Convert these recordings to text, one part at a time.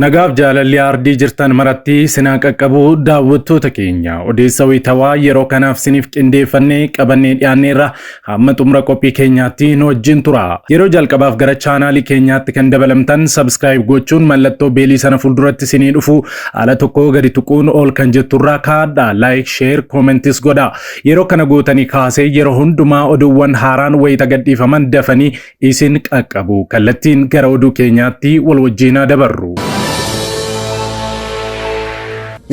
Nagaaf jaalalli aardii jirtan maratti sinaa qaqqabu daawwattoota keenya odeessa wayitawaa yeroo kanaaf siniif qindeeffannee qabannee dhiyaanneerra hamma xumura qophii keenyaatti nu wajjin tura. Yeroo jalqabaaf gara chaanaalii keenyaatti kan dabalamtan subscribe gochuun mallattoo beelii sana fuulduratti sinii dhufu ala tokko gadi tuquun ol kan jetturraa kaadha. Like, share, commentis godha. Yeroo kana gootanii kaasee yeroo hundumaa oduuwwan haaraan wayita gadhiifaman dafanii isin qaqqabu. Kallattiin gara oduu keenyaatti wal wajjin haa dabarru.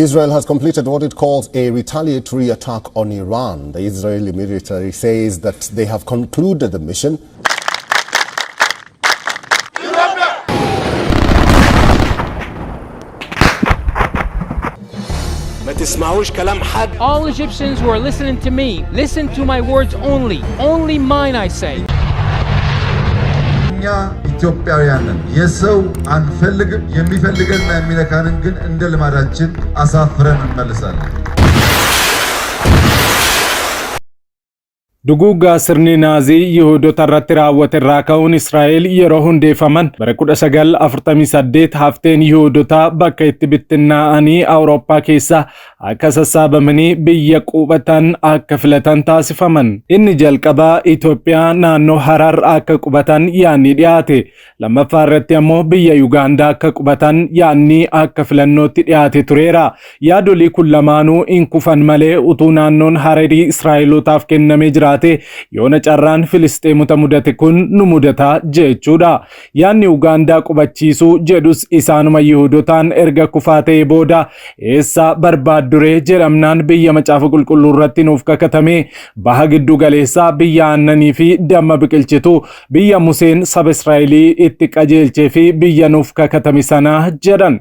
Israel has completed what it calls a retaliatory attack on Iran. The Israeli military says that they have concluded the mission. ما تسمعوش كلام حد. All Egyptians who are listening to me, listen to my words only. Only mine, I say. እኛ ኢትዮጵያውያን ነን። የሰው አንፈልግም። የሚፈልገንና የሚነካንን ግን እንደ ልማዳችን አሳፍረን እንመልሳለን። Duguuggaa sirni Naazii Yihudoota irratti raawwate irraa ka'uun Israa'el yeroo hundeeffaman bara 1948 hafteen Yihudotaa bakka itti bittinnaa'anii Awurooppaa keessa akka sassaabamanii biyya qubatan akka filatan taasifaman. Inni jalqabaa Itoophiyaa naannoo Harar akka qubatan yaadni dhiyaate. Lammaffaa irratti ammoo biyya Yugaandaa akka qubatan yaadni akka filannootti dhiyaate tureera. Yaadolii kun lamaanuu hin kufan malee utuu naannoon Hararii Israa'elootaaf kennamee jiraate yoona carraan Filisxeemota mudate kun nu mudata jechuudha. Yaadni Ugaandaa qubachiisuu jedhus isaanuma Yihudotaan erga kufaa ta'ee booda eessa barbaadduree jedhamnaan biyya macaafa qulqulluu irratti nuuf kakatame baha giddu galeessaa biyya aannanii fi damma biqilchitu biyya Museen saba Israa'elii itti qajeelchee fi biyya nuuf kakatame sana jedhan.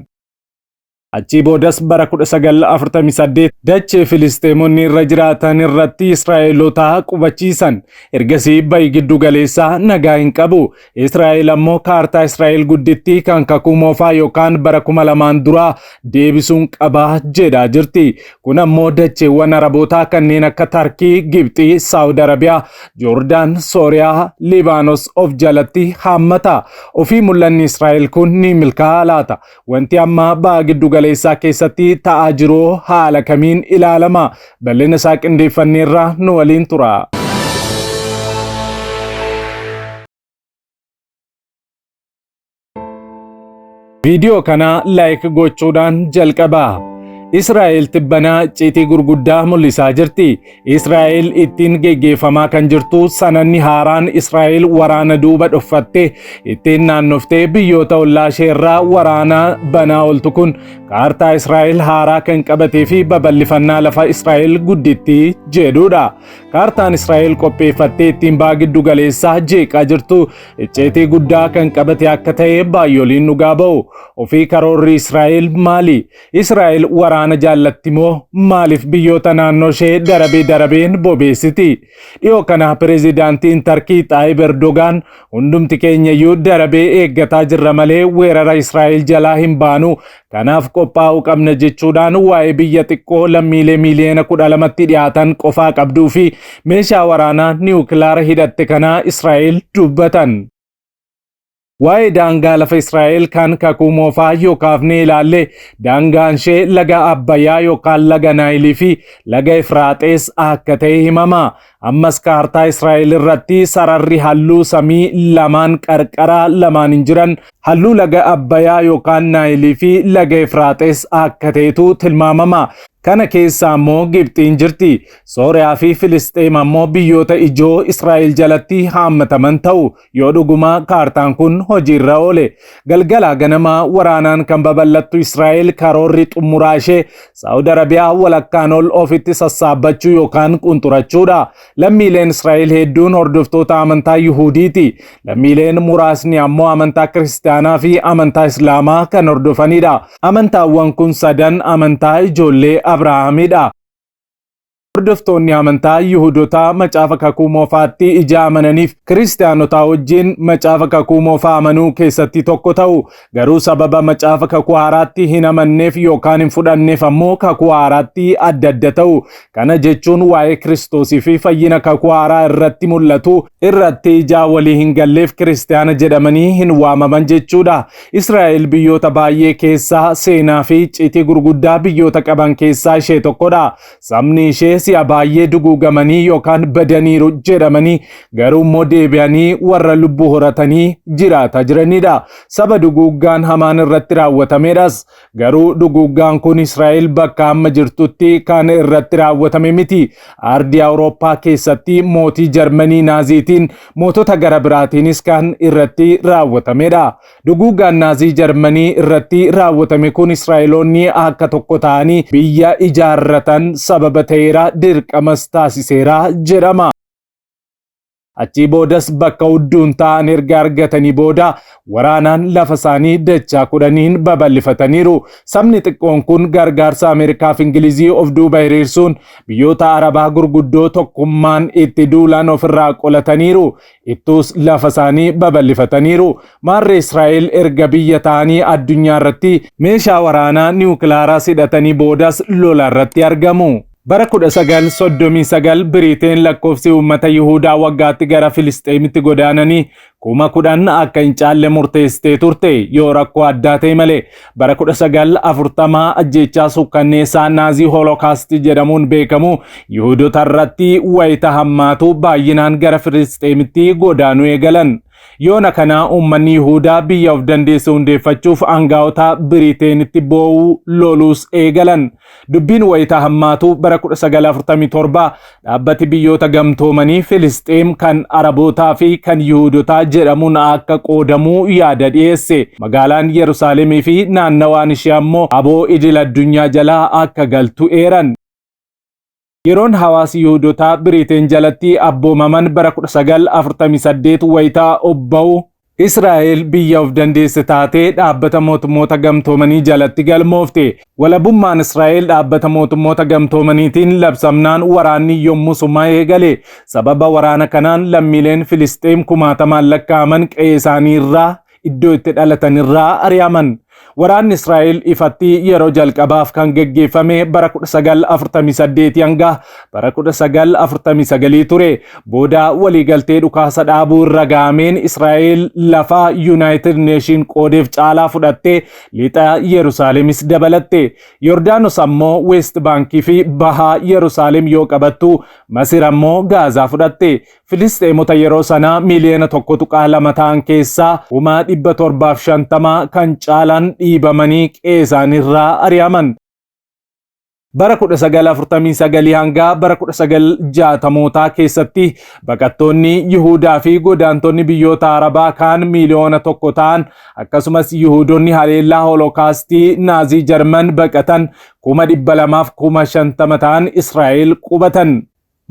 Achii boodas bara 1948 dachee Filisxeemonni irra jiraatan irratti Israa'eloota qubachiisan. Ergasii bahi giddu galeessaa nagaa hin qabu. Israa'el ammoo kaartaa Israa'el guddittii kan kakuu moofaa yookaan bara 2000 duraa deebisuun qabaa jedhaa jirti. Kun ammoo dacheewwan Arabootaa kanneen akka Tarkii, Gibxii, Saawud Arabiyaa, Joordaan, Sooriyaa, Libaanos of jalatti haammata. Ofii mul'anni Israa'el kun ni milkaa'aa laata? Wanti amma baha giddu galeessaa keessatti ta'aa jiru haala kamiin ilaalama? Bal'ina isaa qindeeffanneerra nu waliin tura. Viidiyoo kana like gochuudhaan jalqabaa. Israa'el tibbanaa icciitii gurguddaa mul'isaa jirti. Israa'el ittiin geggeeffamaa kan jirtu sananni haaraan Israa'el waraana duuba dhoffatte ittiin naannoftee biyyoota ollaa ishee irraa waraana banaa ooltu kun kaartaa Israa'el haaraa kan qabatee fi babal'ifannaa lafa Israa'el guddittii jedhudha. Kaartaan Israa'el qopheeffattee ittiin baha giddu galeessaa jeeqaa jirtu icciitii guddaa kan qabate akka ta'e baay'oliin dhugaa ba'u. Ofii karoorri Israa'el maali? Israa'el waraana jaallatti moo maaliif biyyoota naannoo ishee darabee darabeen bobeessiti? Dhiyoo kana pireezidaantiin Tarkii Xaayib Erdogaan hundumti keenya iyyuu darabee eeggataa jirra malee weerara Israa'el jalaa hin baanu. Kanaaf qophaa'uu qabna jechuudhaan waa'ee biyya xiqqoo lammiilee miiliyoona 12tti dhiyaatan qofaa qabduu fi meeshaa waraanaa niwukilaara hidhatte kanaa Israa'el dubbatan. Waa'ee daangaa lafa Israa'el kan kakuu moofaa yoo kaafnee ilaalle daangaan ishee laga Abbayyaa yookaan laga Naayilii fi laga Efraaxees akka ta'e himama. Ammas kaartaa Israa'el irratti sararri halluu samii lamaan qarqara lamaan hin jiran halluu laga Abbayaa yookaan Naayilii fi laga Efraaxees akka ta'etu tilmaamama. Kana keessa ammoo Gibxiin jirti. Sooriyaa fi Filisxeem ammoo biyyoota ijoo Israa'el jalatti haammataman ta'u yoo dhuguma kaartaan kun hojiirra oole. Galgalaa ganama waraanaan kan babal'attu Israa'el karoorri xumuraa ishee Saawud Arabiyaa walakkaan ol ofitti sassaabbachuu yookaan qunxurachuudha. Lammiileen Israa'el hedduun hordoftoota amantaa Yihuudiiti. Lammiileen muraasni ammoo amantaa Kiristaanaa fi amantaa Islaamaa kan hordofanidha. Amantaawwan kun sadan amantaa ijoollee Abrahaamidha. Hordoftoonni amantaa Yihudotaa Macaafa Kakuu Moofaatti ija amananiif Kiristaanotaa wajjin Macaafa Kakuu Moofaa amanuu keessatti tokko ta'u. Garuu sababa Macaafa Kakuu Haaraatti hin amanneef yookaan hin fudhanneef ammoo Kakuu Haaraatti adda adda ta'u. Kana jechuun waa'ee Kiristoosii fi fayyina Kakuu Haaraa irratti mul'atu irratti ijaa walii hin galleef Kiristaana jedhamanii hin waamaman jechuudha. Israa'el biyyoota baay'ee keessaa seenaa fi icciitii gurguddaa biyyoota qaban keessaa ishee tokkodha. Sabni ishee si'a baay'ee duguugamanii yookaan badaniiru jedhamanii garuu immoo deebi'anii warra lubbuu horatanii jiraataa jiranidha. Saba duguuggaan hamaan irratti raawwatamedhas. Garuu duguuggaan kun Israa'el bakka amma jirtutti kan irratti raawwatame miti. Ardii Awurooppaa keessatti mootii Jarmanii Naaziitiin mootota gara biraatiinis kan irratti raawwatamedha. Duguuggaan Naazii Jarmanii irratti raawwatame kun Israa'eloonni akka tokko ta'anii biyya ijaarratan sababa ta'eera dirqamas taasiseera jedhama. Achii boodas bakka hudduun ta'an erga argatanii booda waraanaan lafa isaanii dachaa kudhaniin babal'ifataniiru. Sabni xiqqoon kun gargaarsa Ameerikaa fi Ingilizii of duuba hiriirsuun biyyoota Arabaa gurguddoo tokkummaan itti duulan ofirraa qolataniiru. Ittuus lafa isaanii babal'ifataniiru. Maarree Israa'el erga biyya ta'anii addunyaa irratti meeshaa waraanaa niwukilaaraas hidhatanii boodas lola irratti argamu. Bara 1939 Biriteen lakkoofsi uummata Yihuudaa waggaatti gara Filisxeemitti godaananii 10,000 akka hin caalle murteessitee turte yoo rakkoo addaa ta'e malee. Bara 1940 ajjeechaa suukkanneessaa Naazii Holokaast jedhamuun beekamu Yihuudota irratti wayita hammaatu baay'inaan gara Filisxeemitti godaanuu eegalan. Yoona kana uummanni Yihuudaa biyya of dandeesse hundeeffachuuf aangaa'ota Biriteenitti boo'uu loluus eegalan. Dubbiin wayita hammaatu bara 1947 dhaabbati biyyoota gamtoomanii Filisxeem kan Arabootaa fi kan Yihuudotaa jedhamuun akka qoodamuu yaada dhiyeesse. Magaalaan Yerusaalemii fi naannawaan ishee ammoo aboo idil addunyaa jalaa akka galtu eeran. Yeroon hawaasi Yihuudotaa Biriteen jalatti abboomaman bara 1948 wayita obba'u Israa'el biyya of dandeesse taatee dhaabbata mootummoota gamtoomanii jalatti galmoofte. Walabummaan Israa'el dhaabbata mootummoota gamtoomaniitiin labsamnaan waraanni yommusuma eegale. Sababa waraana kanaan lammiileen Filisxeem kumaatamaan lakkaa'aman qe'ee isaanii irraa iddoo itti dhalatan irraa ari'aman. Waraanni Israa'el ifatti yeroo jalqabaaf kan geggeeffame bara 1948 hanga bara 1949 ture. Booda waliigaltee dhukaasa dhaabuu irra ga'ameen Israa'el lafa United Nation qoodeef caalaa fudhattee lixa Yerusaalemis dabalatte. Yordaanos ammoo West Baankii fi baha Yerusaalem yoo qabattu Masir ammoo Gaazaa fudhatte. Filisxeemota yeroo sanaa miiliyoona 1.2 ta'an keessaa 750,000 kan caalan dhiibamanii qe'ee isaaniirraa ari'aman. Bara 1949 hanga bara 1960mootaa keessatti baqattoonni Yihuudaa fi godaantonni biyyoota Arabaa kaan miiliyoona 1 ta'an akkasumas Yihuudonni haleellaa Holokaastii Naazii Jarman baqatan 250,000 ta'an Israa'el qubatan.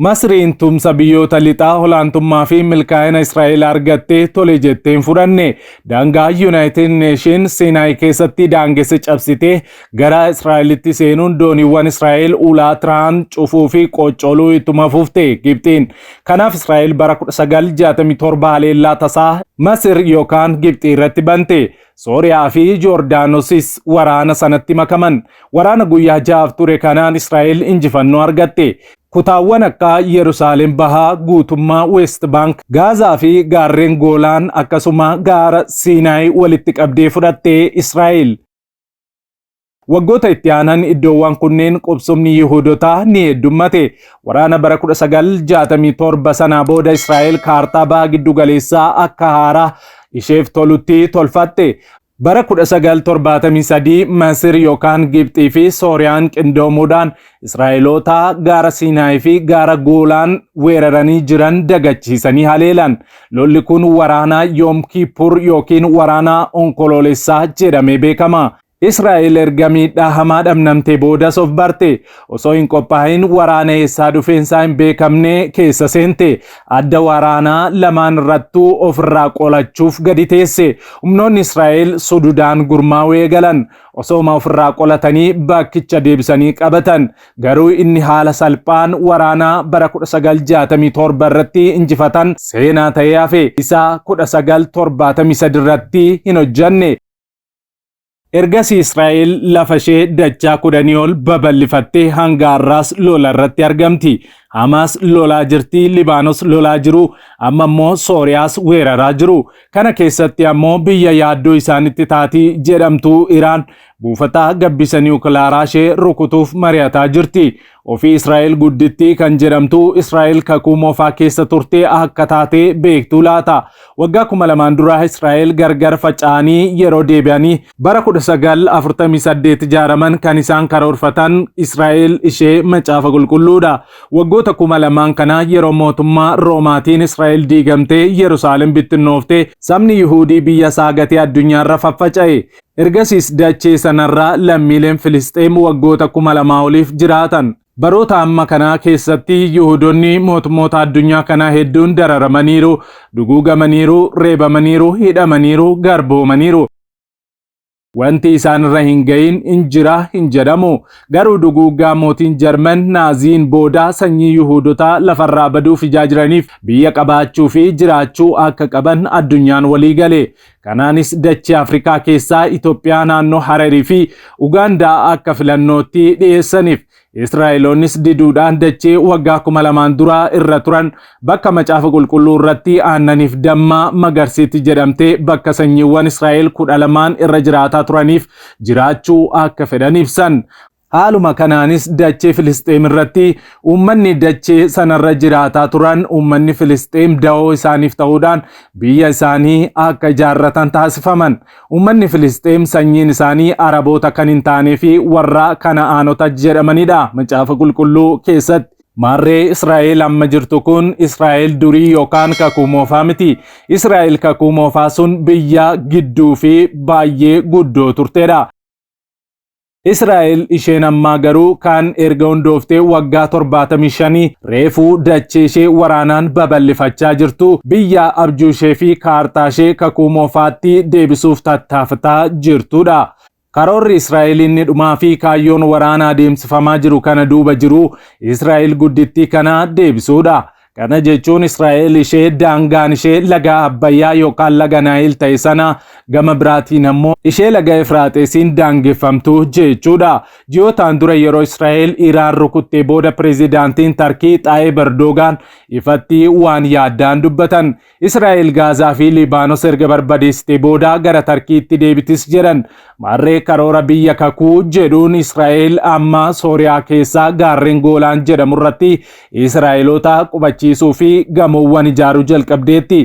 Masriin tumsa biyyoota lixaa olaantummaa fi milkaa'ina Israa'el argattee tole jettee hin fudhanne. Daangaa United Nation Siinaay keessatti daangesse cabsitee gara Israa'elitti seenuun dooniiwwan Israa'el ulaa Tiraan cufuu fi qoccoluu ittuma fufte Gibxiin. Kanaaf Israa'el bara 1967 haleellaa tasaa Masir yookaan Gibxii irratti bante. Sooriyaa fi Joordaanosis waraana sanatti makaman. Waraana guyyaa ja'aaf ture kanaan Israa'el injifannoo argatte. Kutaawwan akka Yerusaalem Bahaa, guutummaa West Bank, Gaazaa fi gaarreen Goolaan akkasuma gaara Siinaay walitti qabdee fudhatte Israa'el. Waggoota itti aanan iddoowwan kunneen qubsumni Yihuudotaa ni heddummate. Waraana bara 1967 sanaa booda Israa'el kaartaa baha giddugaleessaa akka haaraa isheef tolutti tolfatte. Bara 1973 Masir yookaan Gibxii fi Sooriyaan qindoomuudhaan Israa'eloota gaara Siinaay fi gaara Goolaan weeraranii jiran dagachiisanii haleelan. Lolli kun waraana Yoom Kippur yookiin waraana Onkoloolessaa jedhamee beekama. Israa'el erga miidhaa hamaa dhamnamtee boodas of barte. Osoo hin qophaa'in waraana eessaa dhufeensaa hin beekamne keessa seente. Adda waraanaa lamaan irrattuu ofirraa qolachuuf gadi teesse. Humnoonni Israa'el sududaan gurmaa'uu eegalan. Osooma ofirraa qolatanii bakkicha deebisanii qabatan. Garuu inni haala salphaan waraanaa bara 1967 irratti injifatan seenaa ta'ee hafe. Isa 1973 irratti hin hojjanne. Ergasii Israa'el lafa ishee dachaa 10 ol babal'ifattee hanga har'aas lola irratti argamti. Hamaas lolaa jirti, Libaanos lolaa jiru, amma immoo Sooriyaas weeraraa jiru. Kana keessatti ammoo biyya yaaddoo isaanitti taatii jedhamtu Iraan buufata gabbisa niwukilaaraa ishee rukutuuf mari'ataa jirti. Ofii Israa'el guddittii kan jedhamtu Israa'el kakuu moofaa keessa turte akka taate beektuu laata? Waggaa 2000 dura Israa'el gargar faca'anii yeroo deebi'anii bara 1948 ijaaraman kan isaan karoorfatan Israa'el ishee macaafa qulqulluudha. Waggoota 2000 kana yeroo mootummaa Roomaatiin Israa'el diigamtee Yerusaalem bittinnooftee sabni Yihuudii biyya isaa gatee addunyaarra faffaca'e. Ergasiis dachee sanarraa lammiileen Filisxeem waggoota 2000 oliif jiraatan. Baroota amma kanaa keessatti Yihuudonni mootummoota addunyaa kanaa hedduun dararamaniiru, duguugamaniiru, reebamaniiru, hidhamaniiru, garboomaniiru. Wanti isaan irra hin gahin hin jira hin jedhamu. Garuu duguuggaa mootiin Jarman Naaziin booda sanyii Yihuudotaa lafarraa baduuf ijaa jiraniif biyya qabaachuu fi jiraachuu akka qaban addunyaan walii gale. Kanaanis dachee Afrikaa keessaa Itoophiyaa naannoo Hararii fi Ugaandaa akka filannootti dhiyeessaniif. Israa'eloonnis diduudhaan dachee waggaa 2000 dura irra turan bakka macaafa qulqulluu irratti aannaniif damma magarsiitti jedhamtee bakka sanyiiwwan Israa'el 12 irra jiraataa turaniif jiraachuu akka fedhan ibsan. Haaluma kanaanis dachee Filisxeem irratti uummanni dachee sanarra jiraataa turan uummanni Filisxeem da'oo isaaniif ta'uudhaan biyya isaanii akka ijaarratan taasifaman. Uummanni Filisxeem sanyiin isaanii Araboota kan hin taanee fi warra Kana'aanota jedhamanidha macaafa qulqulluu keessatti. Maarree Israa'el amma jirtu kun Israa'el durii yookaan kakuu moofaa miti. Israa'el kakuu moofaa sun biyya gidduu fi baay'ee guddoo turtedha. Israa'el isheen ammaa garuu kan erga hundooftee waggaa 75 reefuu dachee ishee waraanaan babal'ifachaa jirtu biyya abjuu ishee fi kaartaa ishee kakuu moofaatti deebisuuf tattaafataa jirtudha. Karoorri Israa'el inni dhumaa fi kaayyoon waraanaa adeemsifamaa jiru kana duuba jiru Israa'el guddittii kana deebisuudha. Kana jechuun Israa'el ishee daangaan ishee laga Abbayyaa yookaan laga Naayil ta'e sana gama biraatiin ammoo ishee laga Efraaxeesiin daangeffamtu jechuudha. Ji'ootaan dura yeroo Israa'el Iraan rukuttee booda pireezidaantiin Tarkii Xaayib Erdogaan ifatti waan yaaddaan dubbatan. Israa'el Gaazaa fi Libaanos erga barbadeessitee booda gara Tarkiitti deebitis jedhan. Maarree karoora biyya kakuu jedhuun Israa'el amma Sooriyaa keessaa gaarreen Goolaan jedhamu irratti Israa'eloota qubachiisuu fi gamoowwan ijaaruu jalqabdeetti.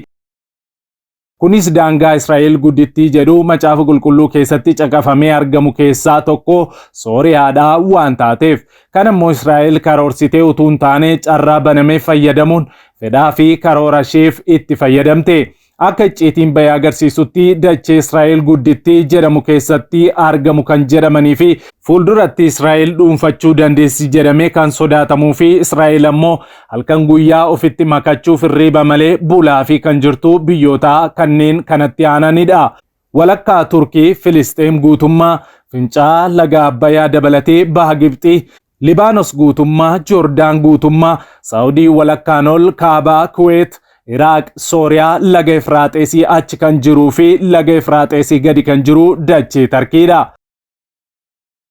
Kunis daangaa Israa'el guddittii jedhu macaafa qulqulluu keessatti caqafamee argamu keessaa tokko Sooriyaadhaa waan taateef. Kan ammoo Israa'el karoorsitee utuu hin taane carraa banamee fayyadamuun fedhaa fi karoora isheef itti fayyadamte. Akka icciitiin bahee agarsiisutti dachee Israa'el guddittii jedhamu keessatti argamu kan jedhamanii fi fuulduratti Israa'el dhuunfachuu dandeessi jedhamee kan sodaatamuu fi Israa'el ammoo halkan guyyaa ofitti makachuuf hirriiba malee bulaa fi kan jirtu biyyoota kanneen kanatti aananidha. Walakkaa Turkii, Filisxeem guutummaa, Fincaa'aa laga Abbayyaa dabalatee baha Gibxii, Libaanos guutummaa, Joordaan guutummaa, Saawudii walakkaan ol, Kaabaa, Kuweet, Iraaq, Sooriyaa, laga Efraaxeesii achi kan jiruu fi laga Efraaxeesii gadi kan jiru dachee Tarkiidha.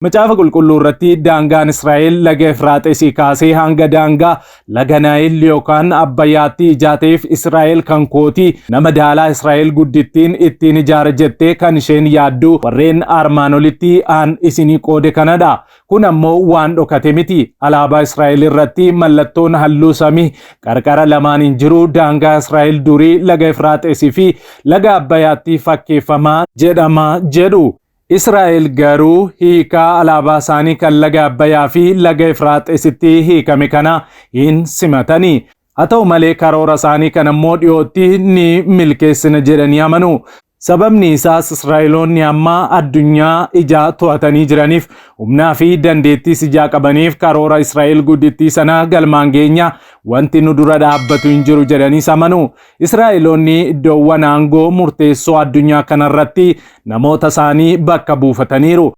Macaafa qulqulluu irratti daangaan Israa'el laga Efraaxeesii kaasee hanga daangaa laga Naayil yookaan Abbayyaatti ijaateef Israa'el kan kooti nama daalaa Israa'el guddittiin ittiin ijaara jettee kan isheen yaaddu warreen armaan olitti aan isinii qoode kanadha. Kun ammoo waan dhokate miti. Alaabaa Israa'el irratti mallattoon halluu samii qarqara lamaaniin jiru daangaa Israa'el durii laga Efraaxeesii fi laga Abbayyaatti fakkeeffamaa jedhama jedhu. Israa'el garuu hiikaa alaabaa isaanii kan laga Abbayyaa fi laga Efraaxeesitti hiikame kana hin simatani. Haa ta'u malee karoora isaanii kan ammoo dhiyootti ni milkeessina jedhanii amanu. Sababni isaas Israa'eloonni amma addunyaa ijaa to'atanii jiraniif, humnaa fi dandeettiis ijaa qabaniif, karoora Israa'el guddittii sana galmaan geenya, wanti nu dura dhaabbatu hin jiru jedhanii amanu. Israa'eloonni iddoowwan aangoo murteessoo addunyaa kanarratti namoota isaanii bakka buufataniiru.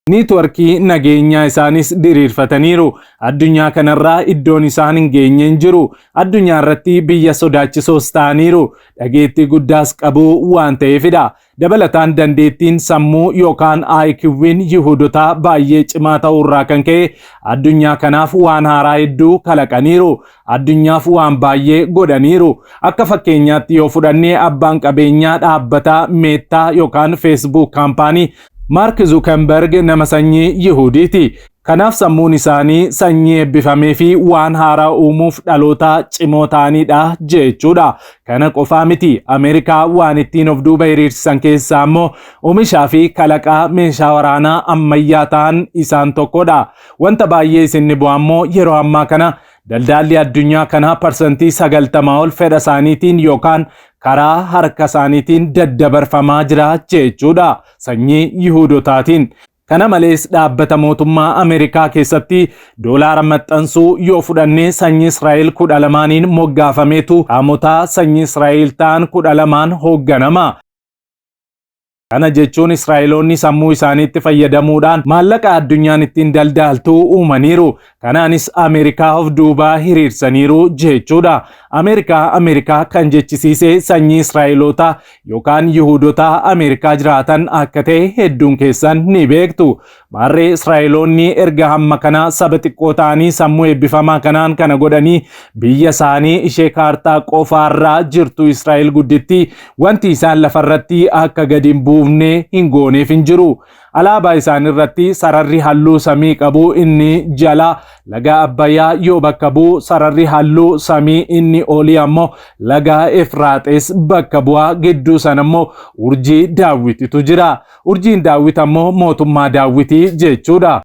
Niitworkii nageenyaa isaanis diriirfataniiru. Addunyaa kanarraa iddoon isaan hin geenye hin jiru. Addunyaa irratti biyya sodaachisoos ta'aniiru. Dhageettii guddaas qabu waan ta'eefidha. Dabalataan dandeettiin sammuu yookaan IQ'n Yihudotaa baay'ee cimaa ta'uu irraa kan ka'e addunyaa kanaaf waan haaraa hedduu kalaqaniiru. Addunyaaf waan baay'ee godhaniiru. Akka fakkeenyaatti yoo fudhannee, abbaan qabeenyaa dhaabbata Meta yookaan Facebook company Mark Zuckerberg nama sanyii Yihudiiti. Kanaaf sammuun isaanii sanyii eebbifamee fi waan haaraa uumuuf dhaloota cimoo ta'anidha jechuudha. Kana qofaa miti, Ameerikaa waan ittiin of duuba hiriirsisan keessaa immoo oomishaa fi kalaqaa meeshaa waraanaa ammayyaa ta'an isaan tokkodha. Wanta baay'ee isin dhibu ammoo yeroo ammaa kana daldaalli addunyaa kanaa 90% ol fedha isaaniitiin yookaan karaa harka isaaniitiin daddabarfamaa jira jechuudha. Sanyii Yihudotaatiin. Kana malees dhaabbata mootummaa Ameerikaa keessatti doolaara maxxansuu yoo fudhannee, sanyii Israa'el 12n moggaafameetu qaamota sanyii Israa'el ta'an 12n hoogganama. Kana jechuun Israa'eloonni sammuu isaaniitti fayyadamuudhaan maallaqa addunyaan ittiin daldaaltu uumaniiru. Kanaanis Ameerikaa of duubaa hiriirsaniiru jechuudha. Ameerikaa Ameerikaa kan jechisiise sanyii Israa'eloota yookaan Yihudoota Ameerikaa jiraatan akka ta'e hedduun keessan ni beektu. Maarree Israa'eloonni erga hamma kana saba xiqqoo ta'anii sammuu eebbifamaa kanaan kana godhanii, biyya isaanii ishee kaartaa qofaarraa jirtu Israa'el gudditti wanti isaan lafarratti akka gadi hin buufne hin gooneef hin jiru. Alaabaa isaan irratti sararri halluu samii qabu inni jala laga Abbayyaa yoo bakka bu'u, sararri halluu samii inni olii ammoo laga Efraaxis bakka bu'a. Gidduu sana immoo urjii Daawwititu jira. Urjiin Daawwit ammoo mootummaa Daawwitii jechuudha.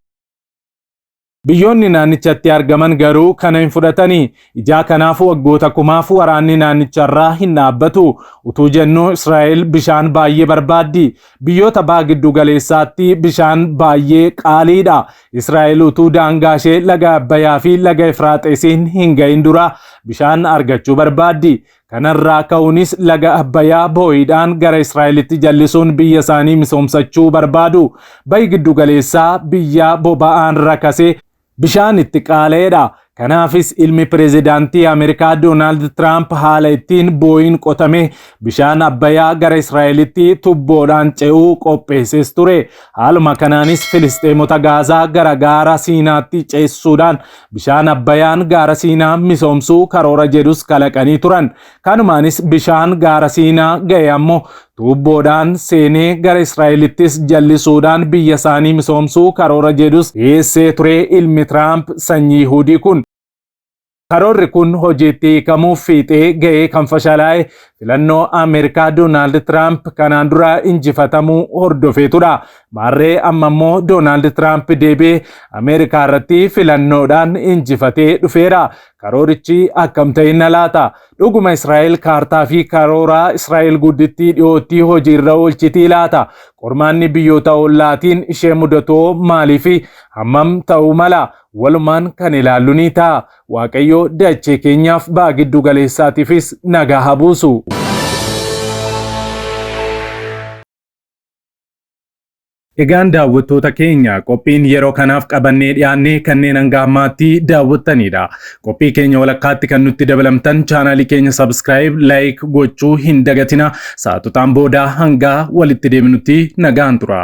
Biyyoonni naannichatti argaman garuu kana hin fudhatanii. Ijaa kanaaf waggoota kumaaf waraanni naannicharraa hin dhaabbatu. Utuu jennuu Israa'el bishaan baay'ee barbaaddi. Biyyoota baha giddu galeessaatti bishaan baay'ee qaaliidha. Israa'el utuu daangaa ishee laga Abbayyaa fi laga Efraaxisiin hin gahin dura bishaan argachuu barbaaddi. Kanarraa ka'uunis laga Abbayyaa boo'iidhaan gara Israa'elitti jallisuun biyya isaanii misoomsachuu barbaadu. Bahi giddu galeessaa biyya boba'aan rakasee bishaan itti qaala'eedha. Kanaafis ilmi pireezidaantii Ameerikaa Doonaald Tiraamp haala ittiin boo'iin qotame bishaan Abbayyaa gara Israa'elitti tubboodhaan ce'uu qopheesses ture. Haaluma kanaanis Filisxeemota Gaazaa gara gaara Siinaatti ceessuudhaan bishaan Abbayyaan gaara Siinaa misoomsuu karoora jedhus kalaqanii turan. Kanumaanis bishaan gaara Siinaa ga'e ammoo tuubboodhaan seenee gara Israa'elittis jallisuudhaan biyya isaanii misoomsuu karoora jedhus dhiyeessee ture ilmi Tiraamp sanyii Yihudii kun. Karoorri kun hojiitti hiikamuuf fiixee ga'ee kan fashalaa'e filannoo Ameerikaa Doonaald Tiraamp kanaan dura injifatamuu hordofeetudha. Maarree amma immoo Doonaald Tiraamp deebi'ee Ameerikaa irratti filannoodhaan injifatee dhufeera. Karoorichi akkam ta'inna laata? Dhuguma Israa'el kaartaa fi karoora Israa'el guddittii dhiyootti hojiirra oolchitii laata? Qormaanni biyyoota ollaatiin ishee mudatoo maalii fi hammam ta'uu mala? Walumaan kan ilaallu ni ta'a. Waaqayyo dachee keenyaaf, ba'a giddu galeessaatiifis nagaa haa buusu. Egaan daawwattoota keenya, qophiin yeroo kanaaf qabannee dhiyaannee kanneen hanga ammaatti daawwattanidha. Qophii keenya walakkaatti kan nutti dabalamtan chaanaalii keenya subscribe, like gochuu hin dagatina. Sa'aatotaan booda hanga walitti deebinutti nagaan tura.